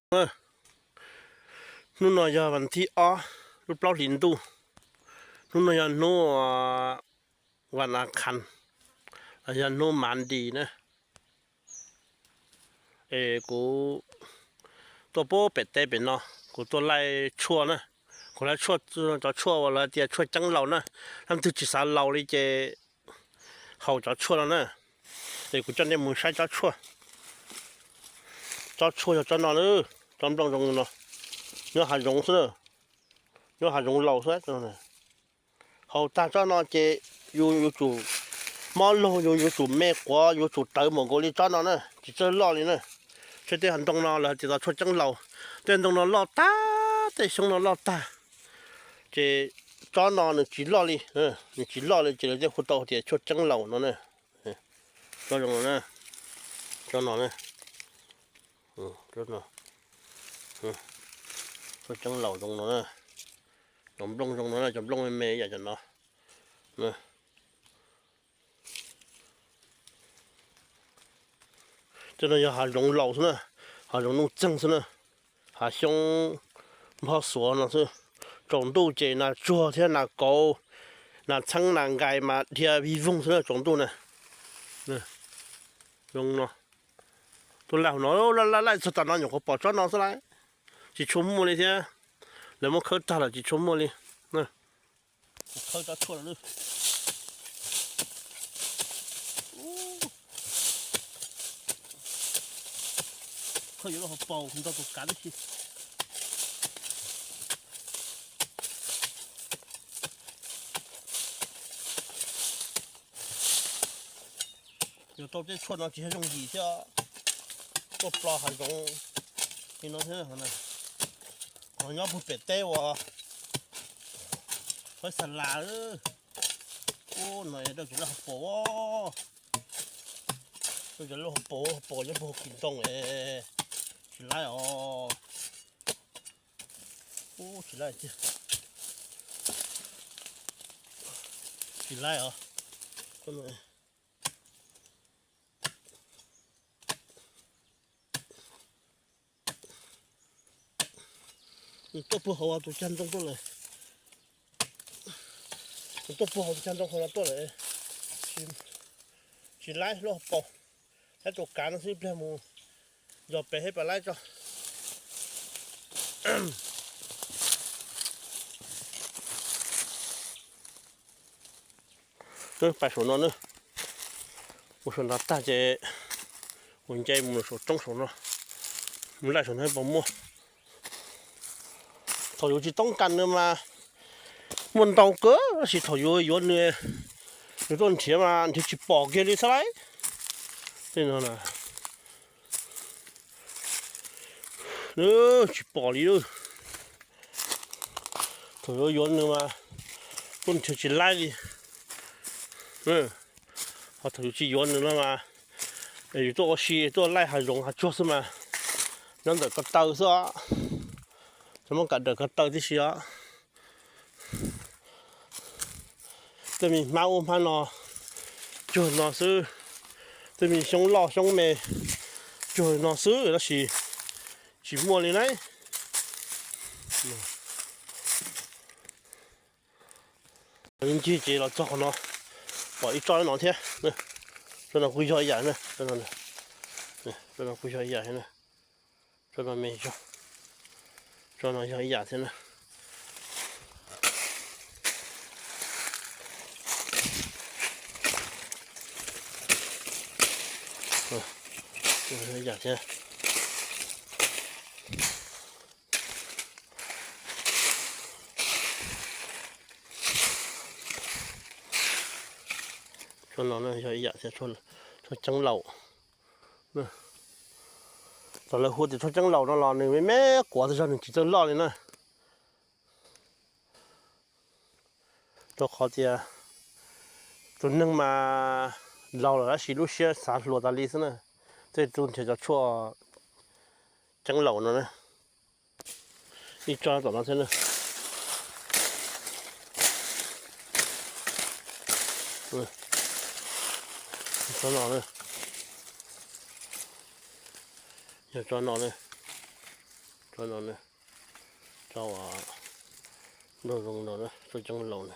Hnub no yog vas thib ob lub plaub hlis ntuj. Hnub no yog hnub vas as khas, los yog hnub Monday na. Es kuv tuaj pem teb pem no, kuv tuaj laij tshuaj na. Kuv laij tshuaj, cov tshuaj uas lawv tias tshuaj ceeb laus na, leej twg tsis xav laus li ces haus cov tshuaj no na. Es kuv coj nej mus saib tsob tshuaj. Tsob tshuaj yog tsob no na, tsob nplooj zoo no, nyob hav zoov xwb na, nyob hav zoov laus xwb. Haus tag tsob no ces yus yuav tsum mob laug, yus yuav tsum me quav, yuav tsum tawv mus nkaus li tsob no na, tsis txawj loj li na. Saib tej hav ntoo no lawv tias tau tshuaj ceeb laus, tej ntoo no loj tag, tej xyoob no loj tag. Ces tsob no nws tsis loj li, nws tsis loj li ces lawv thiaj hu tau tias tshuaj ceeb laus no na. Tsob zoo no na, tsob no na, tshuaj ceeb laus zoo no na. Cov nplooj zoo no na, cov nplooj me me yam cov no. Tej no yog hav zoov laus xwb na, hav zoov nuj txeeg xwb na, hav xyoob nphob xuav no xwb. Tsaus ntuj ces nas tsuag thiab nas kauv, nas txheeb nas nkais mas dhia vij voog xwb na tsaus ntuj na. Zoo no, tuaj laij hauv no, laij txog tam no nyuam qhuav pom tsob no xwb lauj, tsis tshua muaj li thiab. Lawv muab khawb tag lawm tsis tshua muaj li. Khawb tsob tshuaj no, khawb yuav lub hauv paus nrog tus kav tib si. Yuav tau tej tshuaj no tsis yog yooj yim thiab, tuaj plob hav zoov li no thiab. Ho nyob puag pem teb uas Huab Xa Las, ub, no yog dawj kiag lub hauv paus, dawj kiag lub hauv paus, hauv paus nyob puag hauv kis ntoo es tsis laib os. Ub, tsis laib tiag, tsis laib os. Nws tuaj puag hauv tus cag ntoo tuaj lawm. Nws tuaj puag hauv tus cag ntoo hauv no tuaj lawm. Tsis laib lub hauv paus, laib tus kav no xwb, ib pliag mus yos pem hib pas laib tso. Pais saum no na, mus saum no tag ces mus nce mus saum roob saum no, mus laij saum no puas muaj. Thaum yus tsis toob kas nws mas muaj ntau kawg, tab sis thaum yus yuav nws, nws tuaj nrhiav mas nrhiav tsis pom kiag li xwb lauj. Tej no na, tsis pom li. Thaum yuav yuav nws mas tuaj nrhiav tsis laib li. Ho thaum yus tsis yuav nws no mas yus tuaj ua si tuaj laij hav zoov hav tsuag xwb mas nyob ntawm ko taw xwb os. Tsuas muab kam dawm ko taw tib si os. Tej me hmab ub hmab no cuag no xwb, tej me xyoob loj xyoob me cuag no xwb tab sis tsis muaj li na. Ncig ces los txog qhov no, pom ib tsob no thiab. Tsob no kuj yog ib yam na, tsob no kuj yog ib yam na. Tsob no me zog, tsob no yog ib yam thiab na. Ib yam thiab. Tsob no yog ib yam thiab, tshuaj ceeb laus. Thaum lawv hu tias tshuaj ceeb laus no los nws me me quav tas zog, nws tsis txawj loj li na. Rau qhov tias tus neeg mas laus lawm tab sis lub siab xav hluas tas li xwb na. Tej tug nrhiav cov tshuaj ceeb laus no na. Ib tsob tom no thiab na. Tsob no na. Yog tsob no na. No, tso nrog zoo no, tso coob laus na.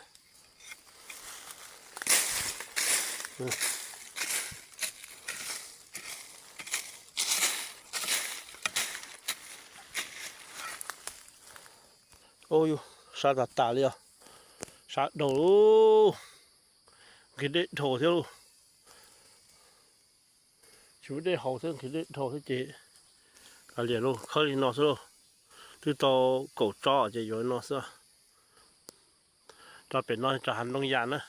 Ub, yus sab tas tas li os, sab dhau, nqhis dej dhau thiab lauj. Tsis muaj dej haus thiab, nqhis dej dhau thiab ces kav liam lauj, khawb li no xwb lauj. Twb tau kaum tsob ces yuav li no xwb. Tso pem no tso hav ntoo yas na.